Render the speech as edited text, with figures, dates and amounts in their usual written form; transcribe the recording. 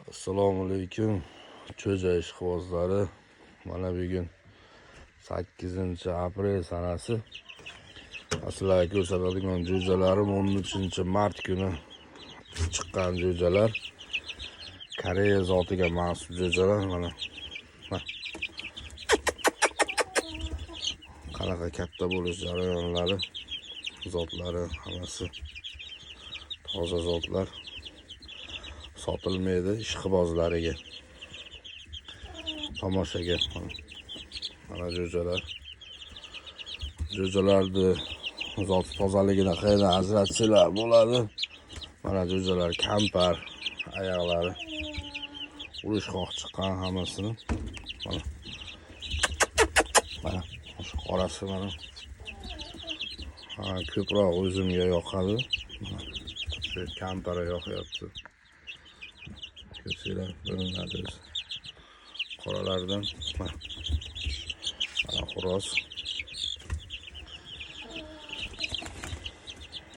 Assalomu alaykum, cho'ja ishqibozlari. Mana bugun 8-aprel sanasi. Sizlarga ko'rsatadigan jo'jalarim 13-mart kuni chiqqan jo'jalar. Koreya zotiga mansub jo'jalar mana. Mana. Qanaqa katta bo'lish jarayonlari, zotlari hammasi toza zotlar. Sotilmaydi ishqibozlariga. Tomoshaga. Mana jo'jalar. Jo'jalarni zoti tozaligini qayerdan ajratsanglar bo'ladi. Mana jo'jalar kampar, oyoqlari urushqoq chiqqan hammasini. Mana. Mana shu qorasi mana. Ha, ko'proq o'zimga yoqadi. Mana shu kampara yoqyapti. Ko'rsanglar bilinadi o'zi. Qoralardan mana. Mana xo'roz.